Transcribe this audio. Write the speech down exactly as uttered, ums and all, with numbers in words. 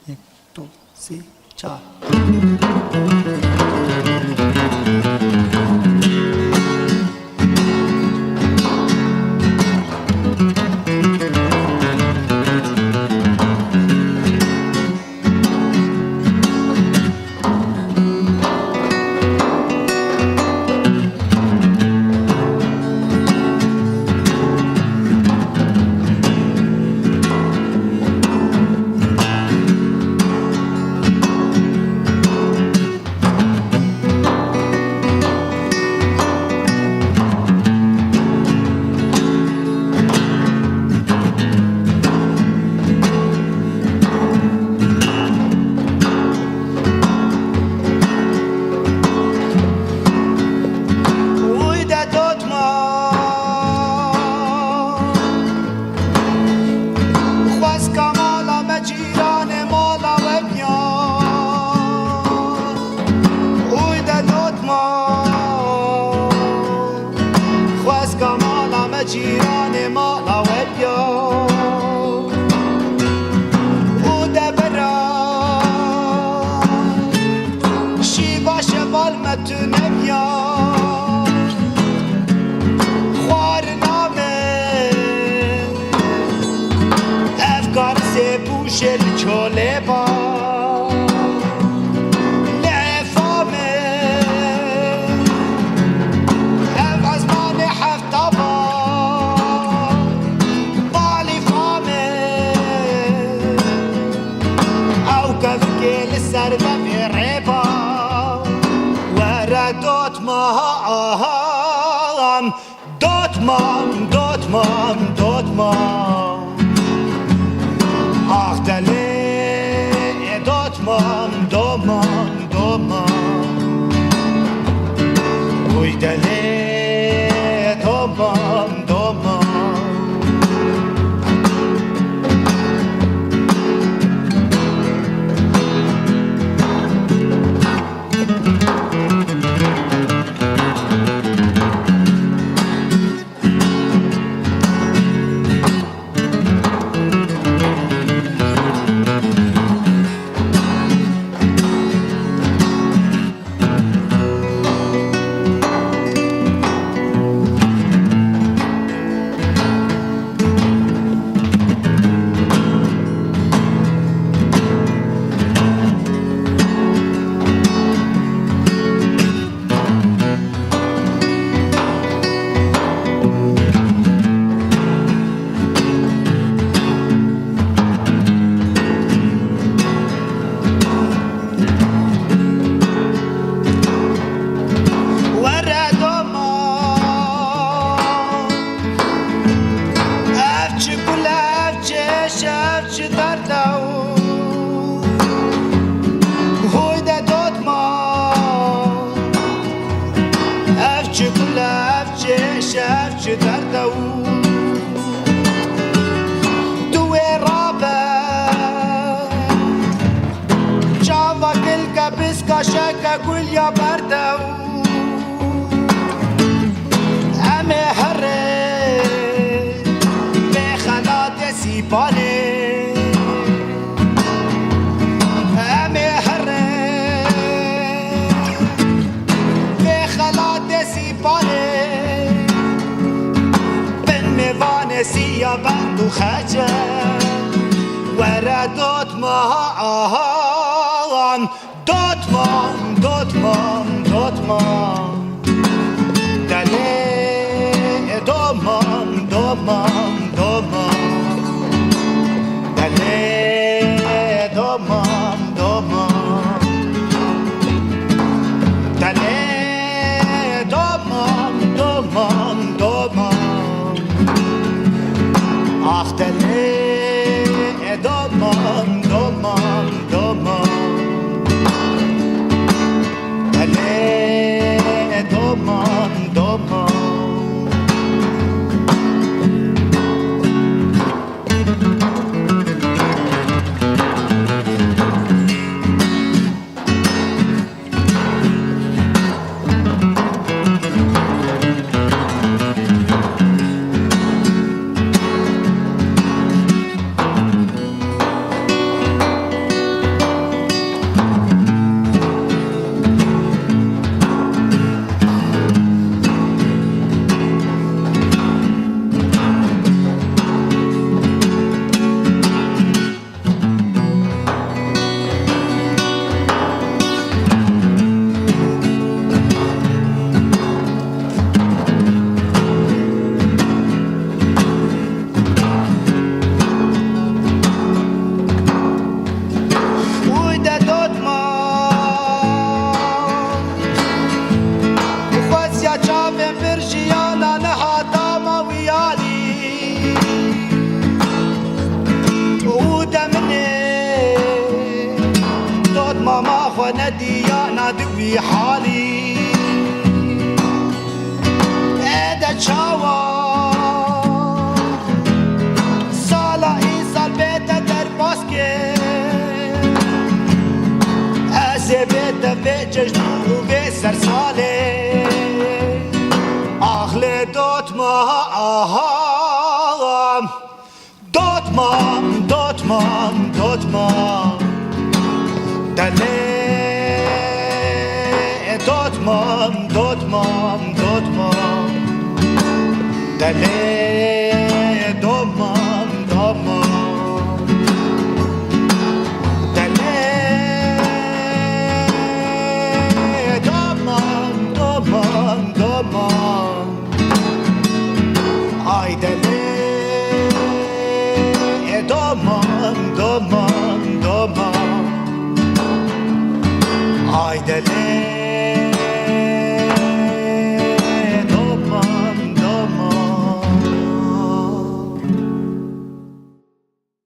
Yek, du, sê, çar. Uy de dotma, xwezka mala me cîranê mala we biya. Uy de dotma, xwezka mala me cîranê mala we biya. Û de bera şîva şeval me tu nebiya. Xwarina me ev karisê pûşê li çolê ba. Li efa me ev ezmanê hefta ba. Balîfa me ew kevikê li ser devê rê ba. Were dotma, aha, aha. Dotmam, dotmam, dotmam. Ax delê, dotmam, domam, domam. Uy delê, domam, domam. Were doma, ev çi gul, ev çi şev, çi derde û hoy de dotma. Ev çi gul, ev çi şev, çi derde û tu wê rabe. Çava kilke piska şeke gul ya berde û em ê herê bê xelatê sîpanê. Em ê herê bê xelatê sîpanê. Bin mêvanê siya bend û xece. Were dotma, aha, aha. Dotmam, dotmam, dotmam. Delê domam, domam, domam. Delê domam, domam. Delê domam, domam, domam. Ax delê domam, domam, domam. Delê domam, domam. halî. Ede çawa sala îsal bête derbas kir, ez ê bête vê cejn û vê sersalê. Ax lê dotma, aha. Dotmam, dotmam, dotmam. Delê, dotmam, dotmam, dotmam. Delê.